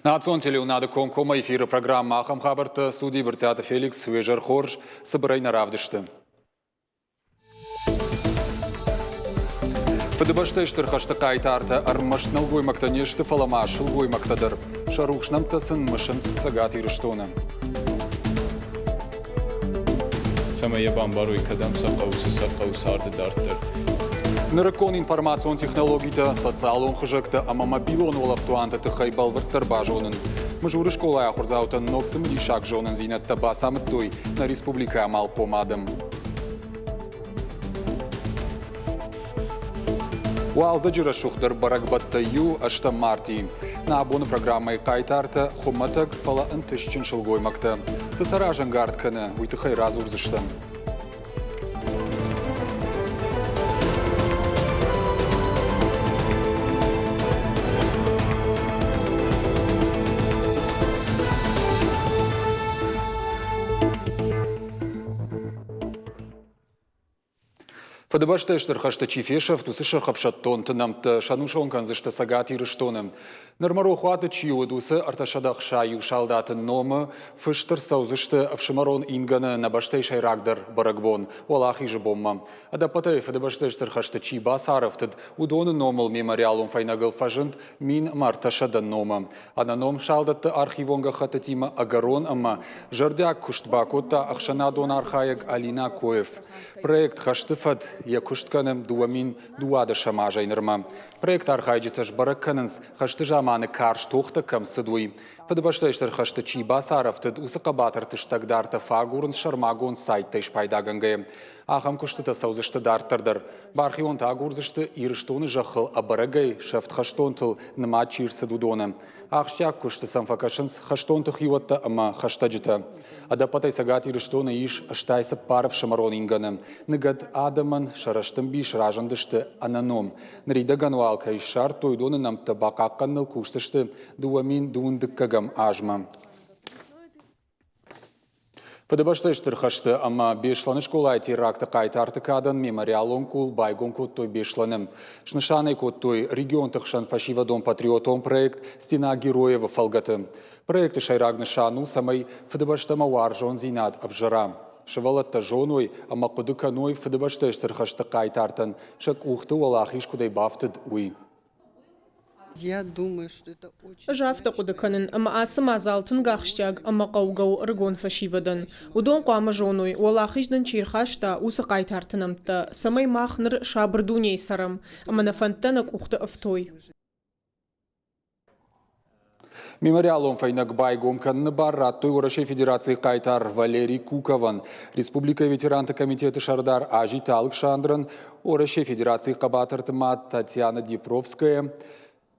Национ телеуынады комкоммӕ эфиры программӕ ахӕм хабӕрттӕ студийы Брытъиаты Феликс уе зӕр хорз цыбырӕй нӕ равдысты. Фыдыбӕстӕйы Стыр хӕсты хъайтартӕ ӕрмӕст нӕлгоймӕгтӕ не сты, фӕлӕ ма сылгоймӕгтӕ дӕр. Сӕ рухс нӕмттӕ сын мысынц Цӕгат Ирыстоны. Цӕмӕй йӕ бамбарой, кӕдӕм сӕ хъӕуы, цы сӕ хъӕуы царды дарддӕр. Нырыккон информацион технологитӕ, социалон хызӕгтӕ ӕмӕ мобилон уӕлӕфтуанты тыххӕй бӕлвырддӕр базонын. Мызуры скъолайы ахуырдзаутӕн ног цымыдисаг зонындзинӕдтӕ бацамыдтой нӕ республикӕйы амалхъом адӕм. Уалдзӕджы рӕсугъддӕр бӕрӕгбӕттӕй иу ӕстӕм марти. Нӕ абоны программӕйы хъайтартӕ хуымӕтӕг, фӕлӕ ӕнтыстджын сылгоймӕгтӕ. Цы сӕ разӕнгард кӕны, уый тыххӕй радзурдзыстӕм. Фыдыбӕстӕйы Стыр хӕсты чи фесӕфт, уыцы сырхӕфсӕддонты нӕмттӕ сӕнусон кӕндзысты Цӕгат Ирыстоны. Нырмӕ рохуаты чи уыд, уыцы 361 салдаты номы фыст ӕрцӕудзысты ӕфсымӕрон ингӕны нӕ бӕстӕйы сӕйрагдӕр бӕрӕгбон Уӕлахизы бонмӕ. Ӕдӕппӕтӕй Фыдыбӕстӕйы Стыр хӕсты чи бацарӕфтыд, уыдоны номыл мемориалон фӕйнӕгыл фӕзынд 1300 номы. Ӕнӕном салдӕтты архивон гӕххӕттытимӕ ӕгӕрон ӕмӕ зӕрдиаг куыст бакодта ӕхсӕнадон архайӕг Алина Коев. Проект «Хӕсты фӕд» йӕ куыст кӕны 2012 азӕй нырмӕ. Проект архайджытӕ сбӕрӕг кӕнынц, хӕсты заманы карз тохтӕ кӕм цыд, уый. Фыдыбӕстӕйы Стыр хӕсты чи бацарӕфтыд, уыцы хъӕбатырты стӕгдартӕ фӕагурынц сӕрмагонд сайттӕй спайдагӕнгӕйӕ. Ахӕм куыстытӕ цӕудзысты дарддӕр дӕр. Бархионтӕ агурдзысты Ирыстоны зӕххыл ӕбӕрӕгӕй сӕфт хӕстонтыл нымад чи рцыд, уыдоны. Ахсджиаг куысты сӕм фӕкӕсынц хӕстонты хиуӕттӕ ӕмӕ хӕстӕджытӕ. Ӕдӕппӕтӕй Цӕгат Ирыстоны ис 84 ӕфсымӕрон ингӕны. Ныгӕд адӕмӕн сӕ рӕстӕмбис разындысты ӕнӕном. Ныридӕгӕн уал кӕй ссардтой, уыдоны нӕмттӕ бахъахъхъӕныныл кусдзысты 2021 азмӕ. Фыдыбӕстӕйы Стыр хӕсты ӕмӕ Беслӕны скъолайы теракты хъайтарты кадӕн мемориалон къул байгом кодтой Беслӕны. Снысан ӕй кодтой регионты хсӕн фӕсивӕдон патриотон проект «Стена героев-ы фӕлгӕты. Проекты сӕйраг нысан у, цӕмӕй Фыдыбӕстӕмӕ уарзондзинад ӕвзӕра. Сывӕллӕттӕ зоной ӕмӕ хъуыды кӕной Фыдыбӕстӕйы Стыр хӕсты хъайтартӕн сӕ къухты уӕлахиз куыдӕй бафтыд, уый. Ӕз афтӕ хъуыды кӕнын, ӕмӕ ацы мадзал тынг ахсджиаг ӕмӕ хъӕугӕ у ӕрыгон фӕсивӕдӕн. Уыдон хъуамӕ зоной, уӕлахиз нын чи рхаста, уыцы хъайтарты нӕмттӕ, цӕмӕй мах ныр сабыр дунейы цӕрӕм, ӕмӕ нӕ фӕндтӕ нӕ къухты ӕфтой. Мемориалон фӕйнӕг байгом кӕныны бар радтой Уӕрӕсейы Федерацийы хъайтар Валерий Куковӕн, республикӕйы ветеранты комитеты сӕрдар Азиты Алыксандрӕн, Уӕрӕсейы Федерацийы хъӕбатырты мад Татьяна Днепровская,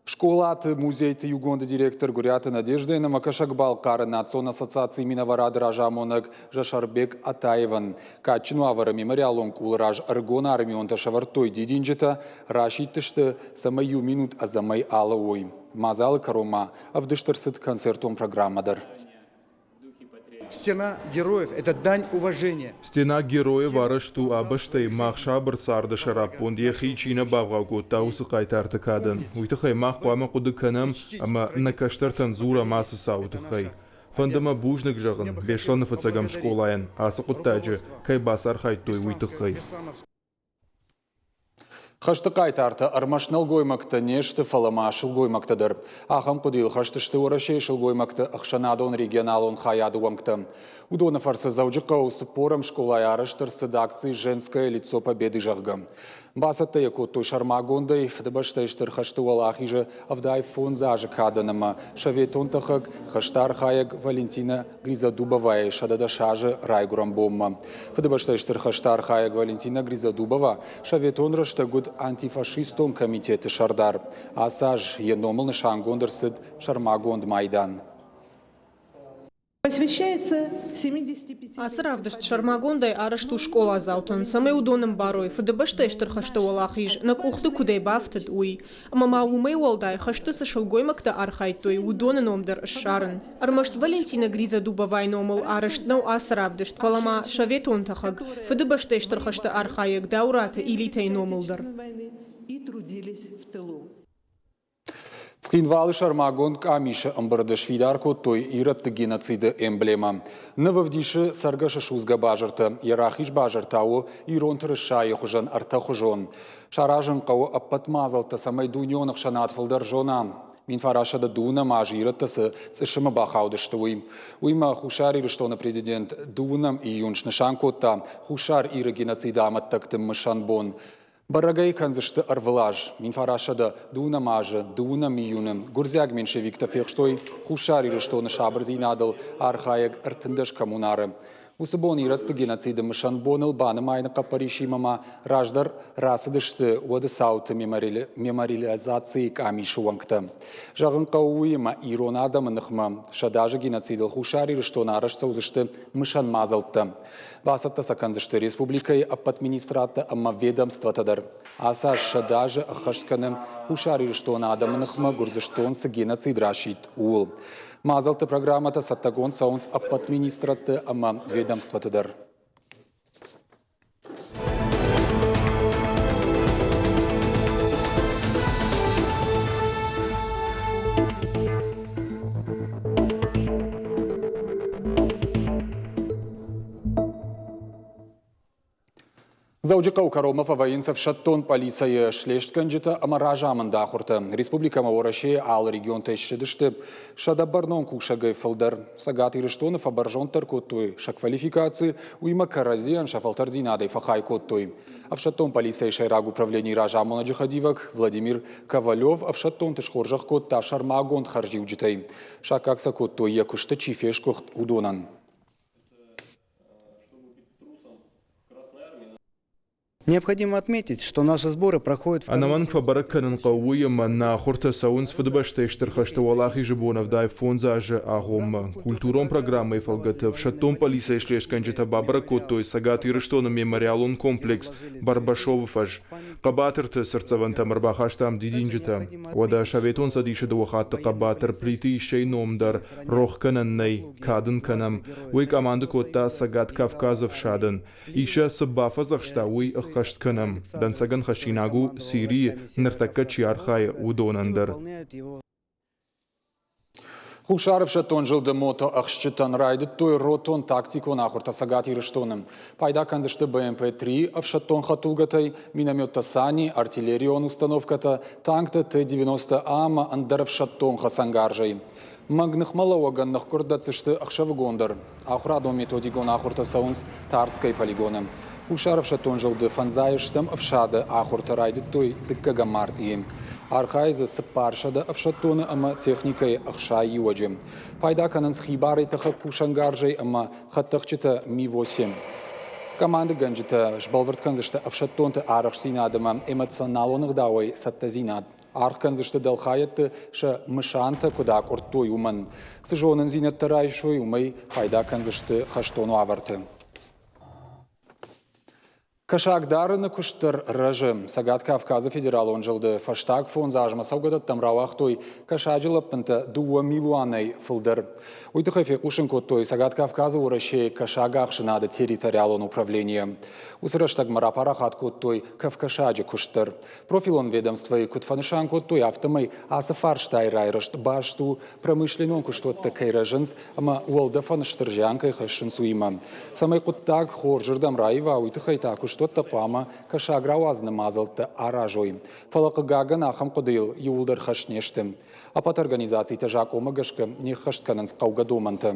скъолаты музейты иугонды директор Гуыриаты Надеждӕйӕн ӕмӕ Кӕсӕг-Балхъары национ ассоциацийы минӕварады разамонӕг Жасарбег Атаевӕн. Кадджын уавӕры мемориалон къулы раз ӕрыгон армионтӕ сӕвӕрдтой дидинджытӕ, расидтысты, цӕмӕй иу минут ӕдзӕмӕй алӕууой. Мадзалы кӕронмӕ ӕвдыст ӕрцыд концертон программӕ дӕр. Стена героев – это дань уважения. Стена героев арӕзт у а бӕстӕйы мах сабыр царды сӕраппонд йӕхи чи нӕ бавгъау кодта, уыцы хъайтарты кадӕн. Уый тыххӕй мах хъуамӕ хъуыды кӕнӕм ӕмӕ нӕ кӕстӕртӕн дзурӕм ацы цауы тыххӕй. Фӕнды мӕ бузныг зӕгъын Беслӕны фыццӕгӕм скъолайӕн ацы хъуыддаджы кӕй бацархайдтой, уый тыххӕй. Хӕсты хъайтартӕ ӕрмӕст нӕлгоймӕгтӕ не сты, фӕлӕ ма сылгоймӕгтӕ дӕр. Ахӕм хъуыдыйыл хӕст сты Уӕрӕсейы сылгоймӕгты ӕхсӕнадон регионалон хайады уӕнгтӕ. Уыдоны фӕрцы Дзӕуджыхъӕуы цыппорӕм скъолайы арӕзт ӕрцыд акци «Женское лицо Победы», зӕгъгӕ. Бацӕттӕ йӕ кодтой сӕрмагондӕй Фыдыбӕстӕйы Стыр хӕсты Уӕлахизы 75 азы кадӕн ӕмӕ советон тӕхӕг, хӕсты архайӕг Валентина Гризодубовайы 110 азы райгуырӕн бонмӕ. Фыдыбӕстӕйы Стыр хӕсты архайӕг Валентина Гризодубова советон рӕстӕг уыд антифашистон комитеты сӕрдар. Ацы аз йӕ номыл нысангонд ӕрцыд сӕрмагонд майдан. Ацы равдыст сӕрмагондӕй арӕзт у скъоладзаутӕн, цӕмӕй уыдон ӕмбарой, Фыдыбӕстӕйы Стыр хӕсты уӕлахиз нӕ къухты куыдӕй бафтыд, уый. Ӕмӕ ма уымӕй уӕлдай хӕсты цы сылгоймӕгтӕ архайдтой, уыдоны ном дӕр ссарын. Ӕрмӕст Валентина Гризодубовайы номыл арӕзт нӕу ацы равдыст, фӕлӕ ма советон тӕхӕг, Фыдыбӕстӕйы Стыр хӕсты архайӕг Дауыраты Илитӕйы номыл дӕр. Цхинвалы сӕрмагонд къамисы ӕмбырды сфидар кодтой ирӕтты геноциды эмблемӕ. Ныв ӕвдисы цӕргӕсы судзгӕ базыртӕ, йӕ рахиз базыр та у ирон тырысайы хуызӕн ӕртӕхуызон. Саразын хъӕуы ӕппӕт мадзӕлттӕ, цӕмӕй дунеон ӕхсӕнад фылдӕр зона, 1900 дыууынӕм азы ирӕттӕ цы цъысымы бахаудысты, уый. Уыимӕ Хуссар Ирыстоны президент дыууынӕм июнь снысан кодта Хуссар Иры геноциды амӕттӕгты мысӕн бон. Бӕрӕг ӕй кӕндзысты ӕрвылаз. 1900 дыууынӕм азы дыууынӕм июны гуырдзиаг меньшевиктӕ фехстой Хуссар Ирыстоны сабырдзинадыл архайӕг 13 коммунары. Уыцы бон ирӕтты геноциды мысӕн боныл банымайыны хъӕппӕрисимӕ ма раздӕр рацыдысты уӕды цауты мемориализацийы къамисы уӕнгтӕ. Зӕгъын хъӕуы уыимӕ ирон адӕмы ныхмӕ сӕдӕазы геноцидыл Хуссар Ирыстоны арӕзт цӕудзысты мысӕн мадзӕлттӕ. Бацӕттӕ сӕ кӕндзысты республикӕйы ӕппӕт министрадтӕ ӕмӕ ведомствотӕ дӕр. Ацы аз 100 азы ӕххӕст кӕны Хуссар Ирыстоны адӕмы ныхмӕ Гуырдзыстон цы геноцид расидт, ууыл. Мадзӕлтты программӕтӕ цӕттӕгонд цӕуынц ӕппӕт министрадты ӕмӕ ведомствоты дӕр. Дзӕуджыхъӕуы кӕронмӕ фӕвӕййынц ӕфсӕддон пъӕлицӕйы слестгӕнджытӕ ӕмӕ разамынды ахуыртӕ. Республикӕмӕ Уӕрӕсейы алы регионтӕй ссыдысты 100 бӕрнон кусӕгӕй фылдӕр. Цӕгат Ирыстоны фӕбӕрзонддӕр кодтой сӕ квалификаци, уыимӕ кӕрӕдзийӕн сӕ фӕлтӕрдзинадӕй фӕхай кодтой. Ӕфсӕддон пъӕлицӕйы сӕйраг управленийы разамонӕджы хӕдивӕг Владимир Ковалев ӕфсӕддонты схорзӕх кодта сӕрмагонд хӕрзиуджытӕй. Саккаг сӕ кодтой, йӕ куысты чи фесгуыхт, уыдонӕн. Необходимо отметить, что наши сборы проходят... Ӕнӕмӕнг фӕбӕрӕг кӕнын хъӕуы уый, ӕмӕ нӕ ахуыртӕ цӕуынц Фыдыбӕстӕйы Стыр хӕсты Уӕлахизы бон 75 азы агъоммӕ. Культурон программӕйы фӕлгӕты ӕфсӕддон пъӕлицӕйы слестгӕнджытӕ бабӕрӕг кодтой Цӕгат Ирыстоны мемориалон комплекс Барбашовы фӕз. Хъӕбатырты цыртдзӕвӕнтӕм ӕрбахастам дидинджытӕ. Уӕдӕ Советон Цӕдисы дыууӕ хатты хъӕбатыр Плиты Иссӕйы ном дӕр рох кӕнӕн нӕй, кад ын кӕнӕм. Уый къаманды кодта Цӕгат Кавказы ӕфсадӕн. Иссӕ цы бафӕдзӕхста, уый ӕххӕст кӕнӕм. Дӕнцӕгӕн хӕссинаг у, Сирийы ныртӕккӕ чи архайы, уыдонӕн дӕр. Хуссар ӕфсӕддон зылды мотоӕхсджытӕн райдыдтой ротон тактикон ахуыртӕ Цӕгат Ирыстоны. Пайда кӕндзысты БМП-3 ӕфсӕддон хӕдтулгӕтӕй, минометтӕ Сани, артиллерион установкӕтӕ, танктӕ Т-90 ӕмӕ ӕндӕр ӕфсӕддон хӕцӕнгарзӕй. Мӕнг ныхмӕлӕууӕгӕн ныхкъуырд дӕтдзысты ӕхсӕвыгон дӕр. Ахуырадон-методикон ахуыртӕ цӕуынц Тарскӕйы полигоны. Хуссар ӕфсӕддон зылды фӕндзай стӕм ӕфсады ахуыртӕ райдыдтой дыккӕгӕм мартъийы. Архайы дзы 400 ӕфсӕддоны ӕмӕ техникӕйы 60 иуӕджы. Пайда кӕнынц хибарӕй тӕхӕг кусӕнгарзӕй ӕмӕ хӕдтӕхджытӕ Ми-8. Командыгӕнджытӕ сбӕлвырд кӕндзысты ӕфсӕддонты арӕхстдзинад ӕмӕ эмоционалон ӕгъдауӕй цӕттӕдзинад. Аргъ кӕндзысты дӕлхайӕдты сӕ мысантӕ куыд акъуырдтой, уымӕн. Цы зонындзинӕдтӕ райсой, уымӕй пайда кӕндзысты хӕстон уавӕрты. Кӕсаг дарыны куыст дӕр рӕзы. Цӕгат Кавказы федералон зылды фӕстаг фондз азмӕ цӕугӕдӕттӕм рауагътой кӕсаджы лӕппынтӕ дыууӕ милуанӕй фылдӕр. Уый тыххӕй фехъусын кодтой Цӕгат Кавказы Уӕрӕсейы кӕсагахсынады территориалон управленийы. Уыцы рӕстӕгмӕ рапарахат кодтой кӕфкӕсаджы куыст дӕр. Профилон ведомствойы куыд фӕнысан кодтой, афтӕмӕй ацы фарстайы райрӕзт баст у, промышленнон куыстуӕттӕ кӕй рӕзынц ӕмӕ уӕлдӕфӕн стыр зиан кӕй хӕссынц, уыимӕ. Цӕмӕй хъуыддаг хорзырдӕм раива, уый тыххӕй та куыстуӕттӕ хъуамӕ кӕсаг рауадзыны мадзӕлттӕ аразой. Фӕлӕ, хъыгагӕн, ахӕм хъуыдыйыл иууылдӕр хӕст не сты. Ӕппӕт организацитӕ закъонмӕ гӕсгӕ не ххӕст кӕнынц хъӕугӕ домӕнтӕ.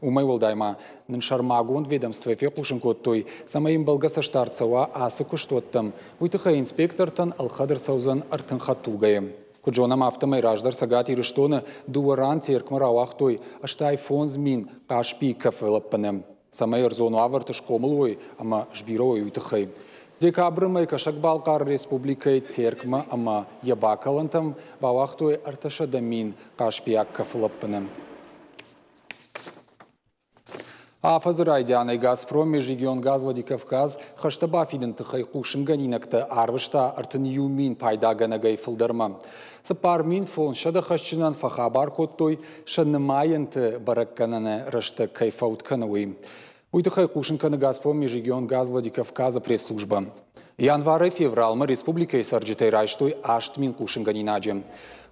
Уымӕй уӕлдай ма нын сӕрмагонд ведомствойы фехъусын кодтой, цӕмӕй ӕмбӕлгӕ цӕстдард цӕуа ацы куыстуӕттӕм, уый тыххӕй инспектортӕн ӕлхӕд ӕрцӕудзӕн 30 хӕдтулгӕйы. Куыд зонӕм, афтӕмӕй раздӕр Цӕгат Ирыстоны дыууӕ ран Теркмӕ рауагътой 85 мин Хъаспийы кӕфы лӕппыны, цӕмӕй ӕрдзон уавӕрты схъомыл уой ӕмӕ сбирӕ уой, уый тыххӕй. Декабры мӕй Кӕсӕг-Балхъары Республикӕйы Теркмӕ ӕмӕ йӕ бакӕлӕнтӕм бауагътой 300 мин хъаспийаг кӕфы лӕппыны. Афӕдзы райдианӕй «Газпром» Межрегионгаз Владикавказ хӕстӕ бафидыны тыххӕй хъусынгӕнинӕгтӕ арвыста 31 мин пайдагӕнӕгӕй фылдӕрмӕ. 4500 хӕсджынӕн фӕхабар кодтой, сӕ нымайӕнты бӕрӕггӕнӕны рӕстӕг кӕй фӕуд кӕны, уый. Уый тыххӕй хъусын кӕны «Газпром» Межрегионгаз Владикавказы пресс-службӕ. Январӕй февралмӕ республикӕйы цӕрджытӕй райстой 8000 хъусынгӕнинаджы.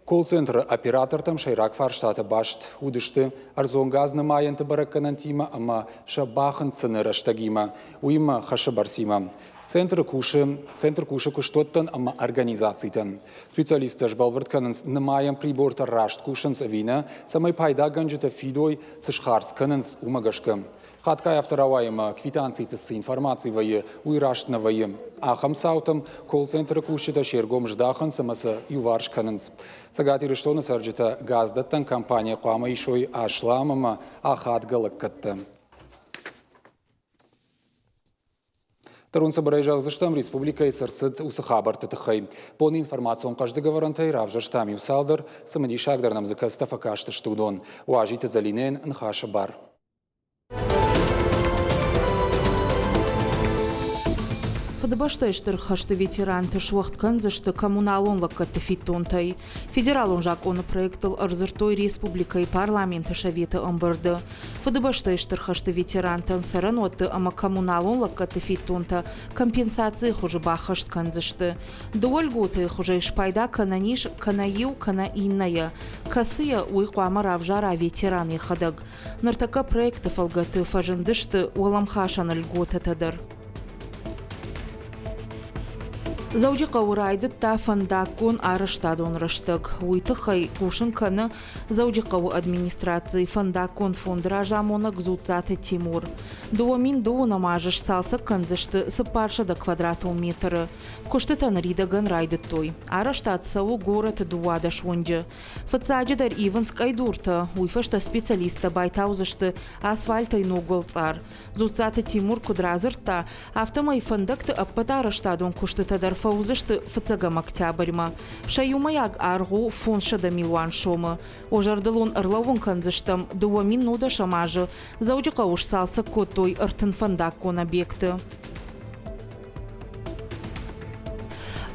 Колл-центры оператортӕм сӕйраг фарстатӕ баст уыдысты ӕрдзон газ нымайӕнты бӕрӕггӕнӕнтимӕ ӕмӕ сӕ бахынцыны рӕстӕгимӕ, уыимӕ хӕсы бӕрцимӕ. Центры кусы, центр кусы куыстуӕттӕн ӕмӕ организацитӕн. Специалисттӕ сбӕлвырд кӕнынц, нымайӕн прибортӕ раст кусынц ӕви нӕ, цӕмӕй пайдагӕнджытӕ фидой, цы схардз кӕнынц, уымӕ гӕсгӕ. Хатгай афтӕ рауайы ӕмӕ квитанциты цы информаци вӕййы, уый раст нӕ вӕййы. Ахӕм цаутӕм колл-центры кусджытӕ се ргом здахынц ӕмӕ сӕ иуварс кӕнынц. Цӕгат Ирыстоны цӕрджытӕ газдӕттӕн компанийӕ хъуамӕ исой аслам ӕмӕ ахадгӕ лӕггӕдтӕ. Дӕрон цыбырӕй зӕгъдзыстӕм, республикӕйы цы рцыд, уыцы хабӕртты тыххӕй. Боны информацион хъӕздыг ӕвӕрӕнтӕй равзӕрстам иу цалдӕр, цымыдисагдӕр нӕм дзы кӕцытӕ фӕкастысты, уыдон. Уазиты Зӕлинӕйӕн ныхасы бар. Фыдыбӕстӕйы Стыр хӕсты ветеранты суӕгъд кӕндзысты коммуналон лӕггӕдты фиддонтӕй. Федералон закъоны проектыл ӕрдзырдтой республикӕйы парламенты советы ӕмбырды. Фыдыбӕстӕйы Стыр хӕсты ветерантӕн цӕрӕнуӕтты ӕмӕ коммуналон лӕггӕдты фиддонтӕ компенсацийы хуызы баххӕст кӕндзысты. Дыууӕ льготӕйы хуызӕй спайда кӕнӕн ис кӕнӕ иу, кӕнӕ иннӕйӕ, кӕцыйӕ уый хъуамӕ равзара ветеран йӕхӕдӕг. Ныртӕккӕ проекты фӕлгӕты фӕзындысты уӕлӕмхасӕн льготӕтӕ дӕр. Дзӕуджыхъӕуы райдыдта фӕндаггон арӕзтадон рӕстӕг. Уый тыххӕй хъусын кӕны Дзӕуджыхъӕуы администрацийы фӕндаггон фонды разамонӕг Дзуццаты Тимур. 2012 азы сцалцӕг кӕндзысты 400 квадратон метры. Куыстытӕ ныридӕгӕн райдыдтой. Арӕзтад цӕуы горӕты 12 уынджы. Фыццаджыдӕр ивынц къӕйдуртӕ, уый фӕстӕ специалисттӕ байтаудзысты асфальтӕй ног уӕлцъар. Дзуццаты Тимур куыд радзырдта, афтӕмӕй фӕндӕгты ӕппӕт арӕзтадон куыстытӕ дӕр фӕуыдзысты фыццӕгӕм октябрьмӕ. Сӕ иумӕйаг аргъ у 500 милуан сомы. О зӕрдыл ӕрлӕууын кӕндзыстӕм, 2010 азы Дзӕуджыхъӕуы сцалцӕг кодтой 30 фӕндаггон объекты.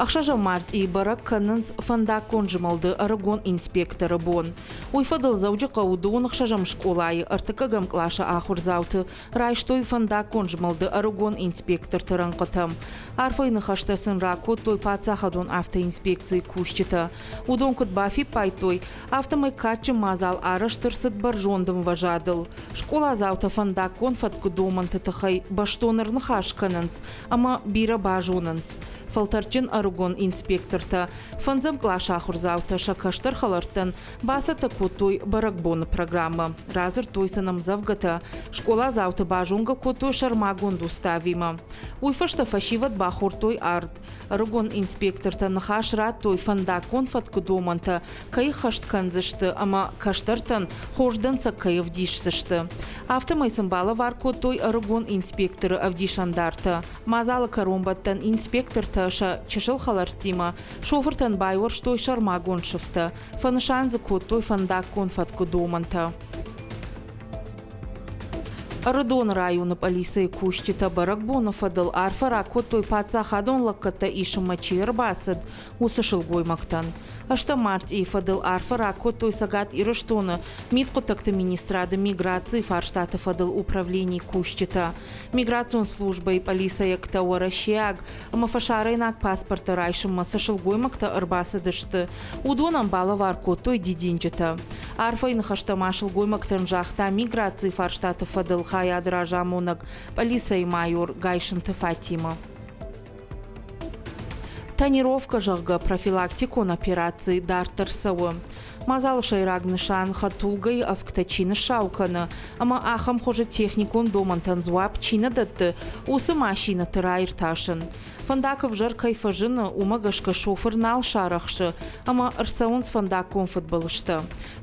Ӕхсӕзӕм мартъийы бӕрӕг кӕнынц фӕндаггон змӕлды ӕрыгон инспекторы бон. Уый фӕдыл Дзӕуджыхъӕуы дыууын ӕхсӕзӕм скъолайы ӕртыккӕгӕм къласы ахуырдзауты райстой фӕндаггон змӕлды ӕрыгон инспекторты рӕнхъытӕм. Арфӕйы ныхӕстӕ сын ракодтой паддзахадон автоинспекцийы кусджытӕ. Уыдон куыд бафиппайдтой, афтӕмӕй кадджын мадзал арӕзт ӕрцыд бӕрзонд ӕмвӕзадыл. Скъоладзаутӕ фӕндаггон фӕткы домӕнты тыххӕй бӕстон ӕрныхас кӕнынц ӕмӕ бирӕ базонынц. Фӕлтӕрдджын ӕрыгон инспектортӕ, фӕндзӕм къласы ахуырдзаутӕ сӕ кӕстӕр хӕлӕрттӕн бацӕттӕ кодтой бӕрӕгбоны программӕ, радзырдтой сын ӕмдзӕвгӕтӕ, скъоладзауты базонгӕ кодтой сӕрмагонд уставимӕ. Уый фӕстӕ фӕсивӕд бахордтой ард. Ӕрыгон инспектортӕ ныхас радтой фӕндаггон фӕткы домӕнтӕ кӕй хӕст кӕндзысты ӕмӕ кӕстӕртӕн хорз дӕнцӕг кӕй ӕвдисдзысты. Афтӕмӕй сын балӕвар кодтой ӕрыгон инспекторы ӕвдисӕндартӕ. Мадзалы кӕронбӕттӕн инспектортӕ сӕ чысыл хӕлӕрттимӕ шофыртӕн байуӕрстой сӕрмагонд сыфтӕ, фӕнысан дзы кодтой фӕндаггон фӕткы домӕнтӕ. Ӕрыдоны районы пъӕлицӕйы кусджытӕ бӕрӕгбоны фӕдыл арфӕ ракодтой паддзахадон лӕггӕдтӕ исынмӕ чи ӕрбацыд, уыцы сылгоймӕгтӕн. Ӕстӕм мартъийы фӕдыл арфӕ ракодтой Цӕгат Ирыстоны мидхъуыддӕгты министрады миграцийы фарстаты фӕдыл управленийы кусджытӕ. Миграцион службӕйы пъӕлицӕйӕгтӕ уӕрӕсейаг ӕмӕ фӕсарӕйнаг паспорттӕ райсынмӕ цы сылгоймӕгтӕ ӕрбацыдысты, уыдонӕн балӕвар кодтой дидинджытӕ. Арфӕйы ныхӕстӕ ма сылгоймӕгтӕн загъта миграцийы фарстаты фӕдыл хайады разамонӕг пъӕлицӕйы майор Гайсынты Фатимӕ. Тонировкӕ, зӕгъгӕ, профилактикон операци дарддӕр цӕуы. Мадзалы сӕйраг нысан хӕдтулгӕйы ӕвгтӕ чи ныссау кӕны ӕмӕ ахӕм хуызы техникон домӕнтӕн дзуапп чи нӕ дӕтты, уыцы машинӕты раиртасын. Фӕндаг ӕвзӕр кӕй фӕзыны, уымӕ гӕсгӕ шофыр нал сарӕхсы ӕмӕ ӕрцӕуынц фӕндаггон фыдбылызтӕ.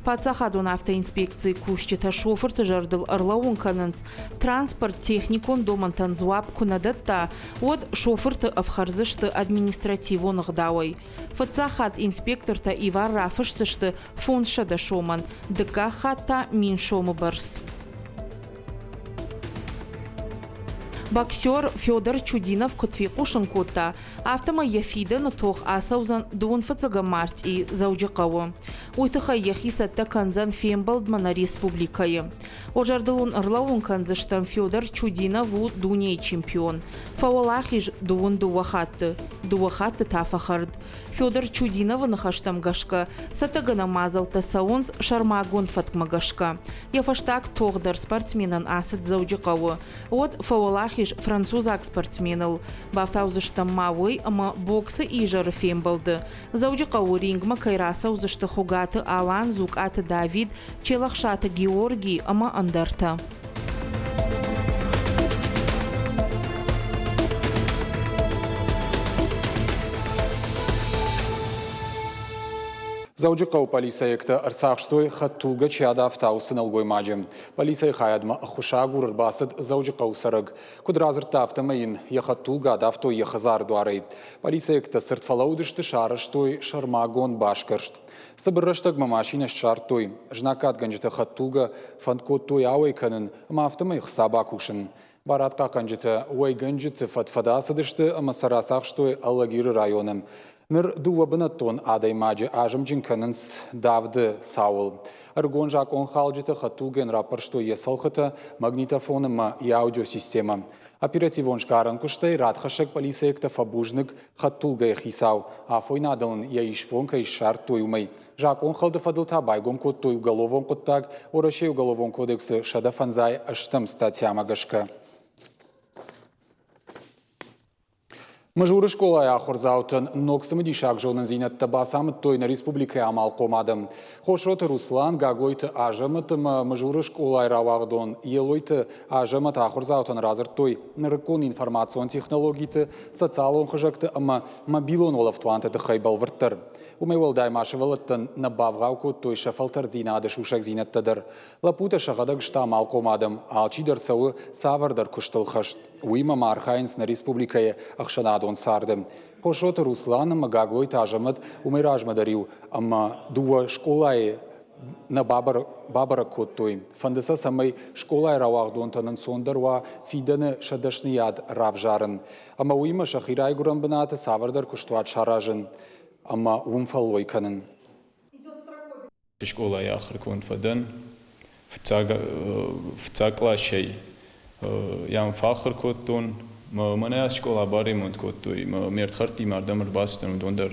Паддзахадон автоинспекцийы кусджытӕ шофырты зӕрдыл ӕрлӕууын кӕнынц, транспорт техникон домӕнтӕн дзуапп куы нӕ дӕтта, уӕд шофырты ӕфхӕрдзысты административон ӕгъдауӕй. Фыццаг хатт инспектортӕ ивар рафысдзысты 500 сомӕн, дыккаг хатт та 1000 сомы бӕрц. Боксер Федор Чудинов куыд фехъусын кодта, афтӕмӕй йӕ фидӕны тох ацӕудзӕн дыууын фыццӕгӕм мартъийы Дзӕуджыхъӕуы. Уый тыххӕй йӕхи цӕттӕ кӕндзӕн фембӕлдмӕ нӕ республикӕйы. Уӕ зӕрдыл уын ӕрлӕууын кӕндзыстӕм, Федор Чудинов у дунейы чемпион. Фӕуӕлахиз дыууын дыууӕ хатты, дыууӕ хатты та фӕхӕрд. Федор Чудиновы ныхӕстӕм гӕсгӕ, цӕттӕгӕнӕн мадзӕлттӕ цӕуынц сӕрмагонд фӕткмӕ гӕсгӕ. Йӕ фӕстаг тох дӕр спортсменӕн ацыд Дзӕуджыхъӕуы. Уӕд фӕуӕлахиз французаг спортсменыл. Бафтаудзыстӕм ма уый, ӕмӕ боксы изӕры фембӕлды Дзӕуджыхъӕуы рингмӕ кӕй рацӕудзысты Хуыгаты Алан, Зукъаты Давид, Челӕхсаты Георги ӕмӕ ӕндӕртӕ. Дзӕуджыхъӕуы пъӕлицӕйӕгтӕ ӕрцахстой, хӕдтулгӕ чи адавта, уыцы нӕлгоймаджы. Пъӕлицӕйы хайадмӕ ӕххуысагур ӕрбацыд Дзӕуджыхъӕуы цӕрӕг. Куыд радзырдта, афтӕмӕй йын йӕ хӕдтулгӕ адавтой йӕ хӕдзары дуарӕй. Пъӕлицӕйӕгтӕ цырд фӕлӕууыдысты, сарӕзтой сӕрмагонд басгӕрст. Цыбыр рӕстӕгмӕ машинӕ ссардтой. Знаггадгӕнджытӕ хӕдтулгӕ фӕнд кодтой ауӕй кӕнын ӕмӕ афтӕмӕй хца бакусын. Барадхъахъхъӕнджытӕ уӕйгӕнджыты фӕд-фӕд ацыдысты ӕмӕ сӕ рацахстой Алагиры районы. Ныр дыууӕ бынӕттон адӕймаджы азымджын кӕнынц давды цауыл. Ӕрыгон закъонхалджытӕ хӕдтулгӕйӕн раппӕрстой йӕ цӕлхытӕ, магнитофон ӕмӕ йӕ аудиосистемӕ. Оперативон сгарӕн куыстӕй радхӕссӕг полицейӕгтӕ фӕбузныг хӕдтулгӕйы хицау, афойнадыл ын йӕ исбон кӕй ссардтой, уымӕй. Закъонхӕлды фӕдыл та байгом кодтой уголовон хъуыддаг Уӕрӕсейы Уголовон кодексы 158 статьямӕ гӕсгӕ. Мызуры скъолайы ахуырдзаутӕн ног цымыдисаг зонындзинӕдтӕ бацамыдтой нӕ республикӕйы амалхъом адӕм. Хосроты Руслан, Гаглойты Азӕмӕт ӕмӕ Мызуры скъолайы рауагъдон Елойты Азӕмӕт ахуырдзаутӕн радзырдтой нырыккон информацион технологиты, социалон хызӕгты ӕмӕ мобилон уӕлӕфтуанты тыххӕй бӕлвырддӕр. Уымӕй уӕлдай ма сывӕллӕттӕн нӕ бавгъау кодтой сӕ фӕлтӕрддзинады сусӕгдзинӕдтӕ дӕр. Лӕппутӕ сӕхӕдӕг сты амалхъом адӕм, алчидӕр цӕуы цавӕрдӕр куыстыл хӕст. Уыимӕ ма архайынц нӕ республикӕйы ӕхсӕнадон царды. Хосроты Руслан ӕмӕ Гаглойты Азӕмӕт уымӕй размӕ дӕр иу ӕмӕ дыууӕ скъолайы нӕ бабӕрӕг кодтой. Фӕнды сӕ, цӕмӕй скъолайы рауагъдонтӕн ӕнцондӕр уа фидӕны сӕ дӕсныйад равзарын. Ӕмӕ уыимӕ сӕхи райгуырӕн бынаты цавӕрдӕр куыстуат саразын ӕмӕ уым фӕллой кӕнын. Скъолайы ахуыргонд фӕдӕн. Фыццаг, фыццаг къласӕй йӕм фӕахуыр кодтон. Мӕнӕ скъола баремонт кодтой. Ме рдхӕрдтимӕ ардӕм ӕрбацыдтӕн, уыдон дӕр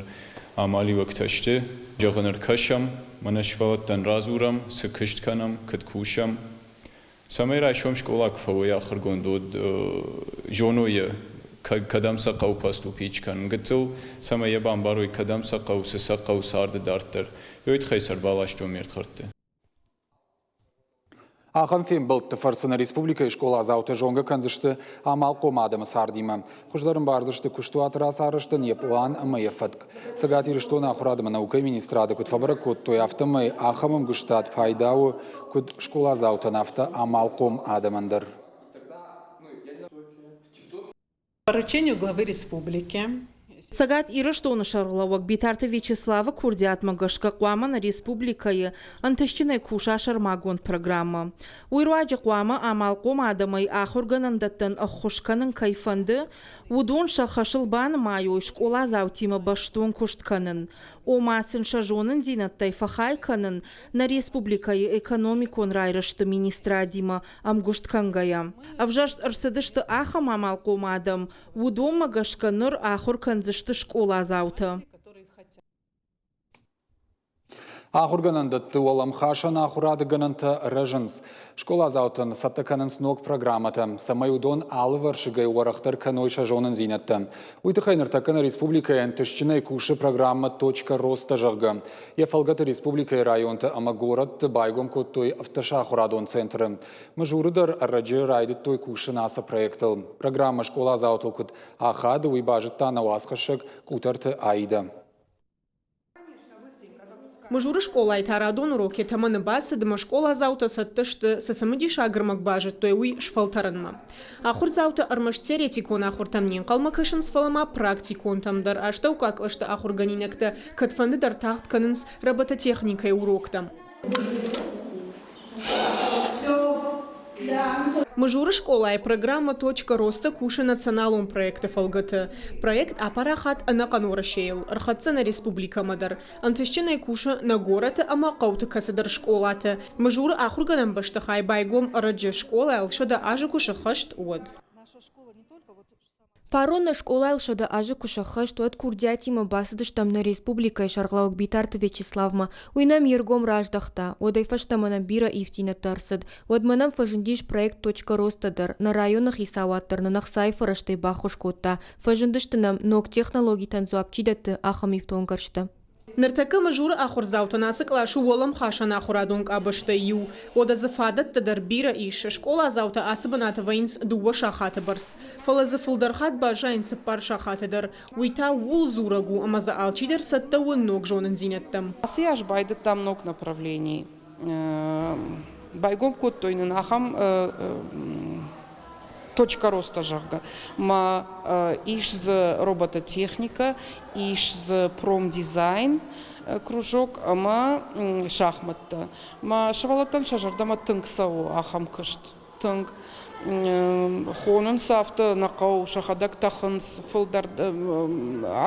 амалиуӕгтӕ сты. Зӕгъын, ӕркӕсӕм, мӕнӕ сывӕллӕттӕн радзурӕм, цы куыст кӕнӕм, куыд кусӕм. Цӕмӕй райсом скъола куы фӕуой ахуыргонд, уӕд зоной йӕ, кӕдӕм сӕ хъӕуы поступить кӕнын. Гыццыл, цӕмӕй йӕ бамбарой, кӕдӕм сӕ хъӕуы, цы сӕ хъӕуы царды дарддӕр. Уый тыххӕй сӕ ӕрбаластон ме рдхӕрдты. Ахӕм фембӕлдты фӕрцы нӕ республикӕйы скъоладзаутӕ зонгӕ кӕндзысты амалхъом адӕмы цардимӕ. Хуыздӕр ӕмбардзысты куыстуаты рацарӕзтӕн йӕ пълан ӕмӕ йӕ фӕтк. Цӕгат Ирыстоны ахуырад ӕмӕ наукӕйы министрады куыд фӕбӕрӕг кодтой, афтӕмӕй ахӕм ӕмгуыстад пайда у куыд скъоладзаутӕн, афтӕ амалхъом адӕмӕн дӕр. Поручению главы республики Цӕгат Ирыстоны сӕргълӕууӕг Битарты Вячеславы курдиатмӕ гӕсгӕ хъуамӕ нӕ республикӕйы ӕнтыстджынӕй куса сӕрмагонд программӕ. Уый руаджы хъуамӕ амалхъом адӕмӕй ахуыргӕнӕндӕттӕн ӕххуыс кӕнын кӕй фӕнды, уыдон сӕ хӕсыл банымайой скъоладзаутимӕ бӕстон куыст кӕнын, ома сын сӕ зонындзинӕдтӕй фӕхай кӕнын нӕ республикӕйы экономикон райрӕзты министрадимӕ ӕмгуыст кӕнгӕйӕ. Ӕвзӕрст ӕрцыдысты ахӕм амалхъом адӕм, уыдонмӕ гӕсгӕ ныр ахуыр кӕндзысты скъоладзаутӕ. Ахуыргӕнӕндӕтты уӕлӕмхасӕн ахуырады гӕнӕнтӕ рӕзынц. Скъоладзаутӕн цӕттӕ кӕнынц ног программӕтӕ, цӕмӕй уыдон алывӕрсыгӕй уӕрӕхдӕр кӕной сӕ зонындзинӕдтӕ. Уый тыххӕй ныртӕккӕ нӕ республикӕйы ӕнтыстджынӕй кусы программӕ «Точка роста», зӕгъгӕ. Йӕ фӕлгӕты республикӕйы районты ӕмӕ горӕтты байгом кодтой ӕвддӕсахуырадон центры. Мызуры дӕр ӕрӕджы райдыдтой кусын ацы проектыл. Программӕ скъоладзаутыл куыд ахады, уый базыдта нӕ уацхӕссӕг Къутӕрты Аидӕ. Мызуры скъолайы та радон урок йӕ тӕмӕны бацыд ӕмӕ скъоладзаутӕ цӕттӕ сты, цы цымыдисаг ӕрмӕг базыдтой, уый сфӕлтӕрынмӕ. Ахуырдзаутӕ ӕрмӕст теоретикон ахуыртӕм не нхъӕлмӕ кӕсынц, фӕлӕ ма практиконтӕм дӕр. Астӕуккаг кълӕсты ахуыргӕнинӕгтӕ кӕдфӕнды дӕр тагъд кӕнынц робототехникӕйы уроктӕм. Мызуры скъолайы программӕ «Точка роста» кусы националон проекты фӕлгӕты. Проект апарахат ӕнӕхъӕн Уӕрӕсейыл, ӕрхӕццӕ нӕ республикӕмӕ дӕр. Ӕнтыстджынӕй кусы нӕ горӕты ӕмӕ хъӕуты кӕцыдӕр скъолаты. Мызуры ахуыргӕнӕн бӕстыхай байгом ӕрӕджы, скъолайыл 100 азы куы сӕххӕст, уӕд. Фарон нӕ скъолайыл 100 азы куы сӕххӕст, уӕд курдиатимӕ бацыдыстӕм нӕ республикӕйы сӕргълӕууӕг Битарты Вячеславмӕ. Уый нӕм йе ргом раздӕхта. Уӕдӕй фӕстӕмӕ нӕм бирӕ ивддзинӕдтӕ ӕрцыд. Уӕдмӕ нӕм фӕзындис проект «Точка роста» дӕр. Нӕ районы хицауад дӕр нын ӕхцайы фӕрӕзтӕй баххуыс кодта. Фӕзындысты нӕм, ног технологитӕн дзуапп чи дӕтты, ахӕм ифтонггӕрзтӕ. Ныртӕккӕ Мызуры ахуырдзаутӕн ацы къласы уӕлӕмхасӕн ахуырадон къабӕзтӕй иу. Уӕдӕ дзы фадӕттӕ дӕр бирӕ ис. Скъоладзаутӕ ацы бынаты вӕййынц 2 сахаты бӕрц. Фӕлӕ дзы фылдӕр хатт баззайынц 4 сахаты дӕр. Уый та ууыл дзурӕг у, ӕмӕ дзы алчидӕр цӕттӕ у ног зонындзинӕдтӕм. Ацы аз байдыдтам ног направлени. Байгом кодтой нын ахӕм «Точка роста», зӕгъгӕ. Ма ис дзы робототехника, ис дзы промдизайн кружок ӕмӕ шахматтӕ. Ма сывӕллӕттӕн сӕ зӕрдӕмӕ тынг цӕуы ахӕм куыст. Тынг. Хонынц афтӕ нӕ хъӕуы, сӕхӕдӕг тӕхынц фылдӕр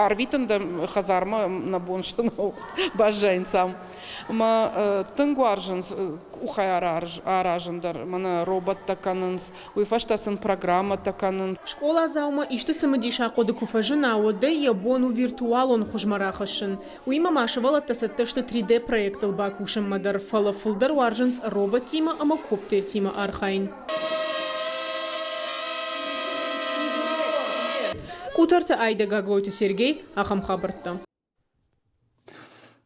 арвитын дӕ хӕдзармӕ нӕ бон сӕ нӕу, баззайынц ам. Ӕмӕ тынг уарзынц къухӕй аразын дӕр, мӕнӕ роботтӕ кӕнынц, уый фӕстӕ сын программӕтӕ кӕнынц. Скъоладзаумӕ исты цымыдисаг хъуыды куы фӕзына, уӕд ӕй йӕ бон у виртуалон хуызмӕ рахӕссын. Уыимӕ ма сывӕллӕттӕ цӕттӕ сты 3D-проектыл бакусынмӕ дӕр, фӕлӕ фылдӕр уарзынц роботтимӕ ӕмӕ коптертимӕ архайын. Къутӕрты Айдӕ, Гаглойты Сергей, ахӕм хабӕрттӕ.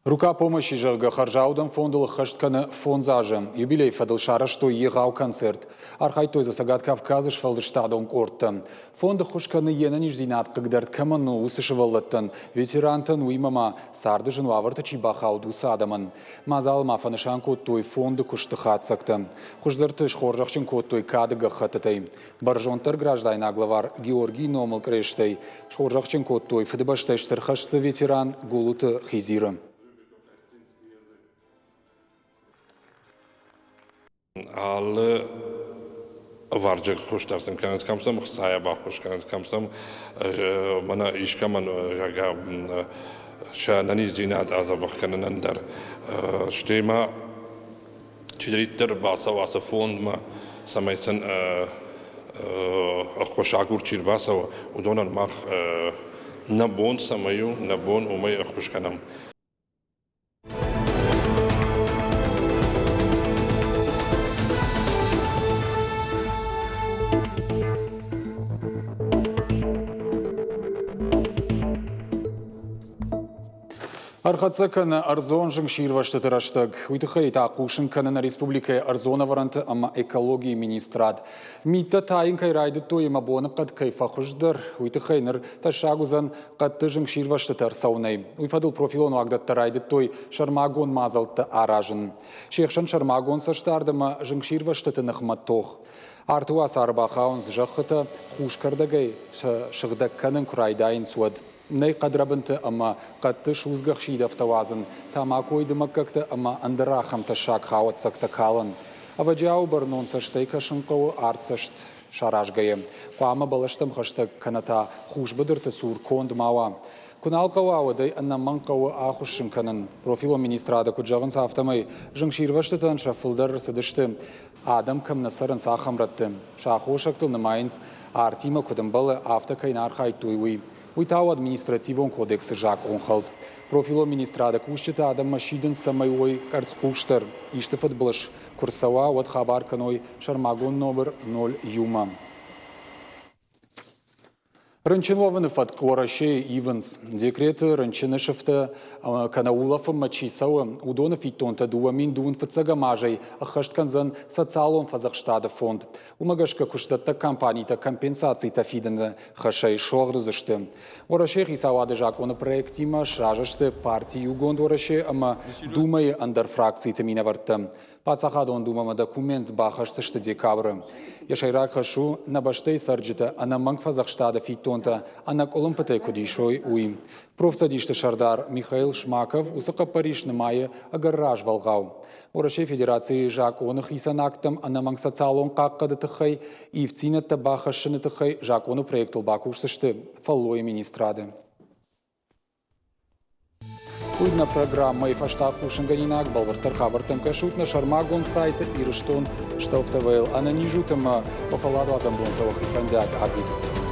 «Рука помощи», зӕгъгӕ, хӕрзаудӕн фондыл ӕххӕст кӕны 5 азы. Юбилейы фӕдыл сарӕзтой егъау концерт. Архайдтой дзы Цӕгат Кавказы сфӕлдыстадон къордтӕ. Фонд ӕххуыс кӕны йе нӕниздзинад хъыгдӕрд кӕмӕн у, уыцы сывӕллӕттӕн, ветерантӕн, уыимӕ ма царды зын уавӕрты чи бахауд, уыцы адӕмӕн. Мадзалы ма фӕнысан кодтой фонды куысты хатдзӕгтӕ. Хуыздӕрты схорзӕхджын кодтой кады гӕххӕттытӕй. Бӕрзонддӕр граждайнаг лӕвар Георгийы номыл кърестӕй схорзӕхджын кодтой Фыдыбӕстӕйы Стыр хӕсты ветеран Гулуты Хизиры. Алы ӕвӕрджыг хуыздӕр сын кӕнынц, кӕм сӕм ӕхцайӕ баххуыс кӕнынц, кӕм сӕм мӕнӕ искӕмӕн, зӕгъгӕ, сӕ ӕнӕниздзинад адзӕбӕх кӕнынӕн дӕр. Стӕй ма чидӕриддӕр бацӕуа ацы фондмӕ, цӕмӕй сын ӕххуысагур чи рбацӕуа, уыдонӕн мах нӕ бон цӕмӕй у, нӕ бон уымӕй ӕххуыс кӕнӕм. Ӕрхӕццӕ кӕны ӕрдзон зынгсирвӕзтыты рӕстӕг. Уый тыххӕй та хъусын кӕны нӕ республикӕйы ӕрдзон ӕвӕрӕнты ӕмӕ экологийы министрад. Миттӕ тайын кӕй райдыдтой ӕмӕ боныхъӕд кӕй фӕхуыздӕр, уый тыххӕй ныр тӕссаг уыдзӕн хъӕдты зынгсирвӕзтыты ӕрцӕуынӕй. Уый фӕдыл профилон уагдӕттӕ райдыдтой сӕрмагонд мадзӕлттӕ аразын. Се хсӕн сӕрмагонд цӕстдард ӕмӕ зынгсирвӕзтыты ныхмӕ тох. Арты уацары бахауынц зӕххытӕ, хус кӕрдӕгӕй сӕ сыгъдӕг кӕнын куы райдайынц, уӕд. Нӕй хъӕдрӕбынты ӕмӕ хъӕдты судзгӕ хсидӕвтӕ уадзын, тамакойы дымӕггӕгтӕ ӕмӕ ӕндӕр ахӕм тӕссаг хауӕццӕгтӕ калын. Ӕвӕджиауы бӕрнон цӕстӕй кӕсын хъӕуы артдзӕст саразгӕйӕ. Хъуамӕ бӕлӕстӕм хӕстӕг кӕнӕ та хус быдырты цур конд ма уа. Куы нал хъӕуа, уӕд ӕй ӕнӕмӕнг хъӕуы ахуыссын кӕнын. Профилон министрады куыд зӕгъынц, афтӕмӕй зынгсирвӕзтытӕн сӕ фылдӕр ӕрцыдысты, адӕм кӕм нӕ цӕрынц, ахӕм рӕтты. Сӕ аххосӕгтыл нымайынц, артимӕ куыд ӕмбӕлы, афтӕ кӕй нӕ архайдтой, уый. Уый та у административон кодексы закъонхӕлд. Профилон министрады кусджытӕ адӕммӕ сидынц, цӕмӕй уой къӕрцхъусдӕр. Исты фыдбылыз куы рцӕуа, уӕд хабар кӕной сӕрмагонд номыр 01-мӕ. Рынчын уӕвыны фӕтк Уӕрӕсейы ивынц. Декреты рынчыны сыфтӕ кӕнӕ улӕфынмӕ чи цӕуы, уыдоны фиддонтӕ 2021 азӕй ӕххӕст кӕндзӕн социалон фӕдзӕхстады фонд. Уымӕ гӕсгӕ куыстдӕттӕг компанитӕ компенсацитӕ фидыны хӕсӕй суӕгъд уыдзысты. Уӕрӕсейы хицауады закъоны проектимӕ сразы сты парти Иугонд Уӕрӕсе ӕмӕ Думӕйы ӕндӕр фракциты минӕвӕрттӕ. Паддзахадон Думӕмӕ документ бахӕсдзысты декабры. Йӕ сӕйраг хӕс у, нӕ бӕстӕйы цӕрджытӕ ӕнӕмӕнг фӕдзӕхстады фиддонтӕ ӕнӕкъуылымпытӕй куыд исой, уый. Профцӕдисты сӕрдар Михаил Шмаков уыцы хъӕппӕрис нымайы ӕгӕр развӕлгъау. Уӕрӕсейы Федерацийы закъоны хицӕн акттӕм ӕнӕмӕнг социалон хъахъхъӕды тыххӕй ивддзинӕдтӕ бахӕссыны тыххӕй закъоны проектыл бакусдзысты фӕллойы министрады. Уый нӕ программӕйы фӕстаг хъусынгӕнинаг. Бӕлвырддӕр хабӕрттӕм кӕсут нӕ сӕрмагонд сайты Ирыстон Стӕвтӕ-ыл. Ӕнӕниз ут ӕмӕ уӕ фӕлладуадзӕн бонтӕ уӕхи фӕндиаг арвитут.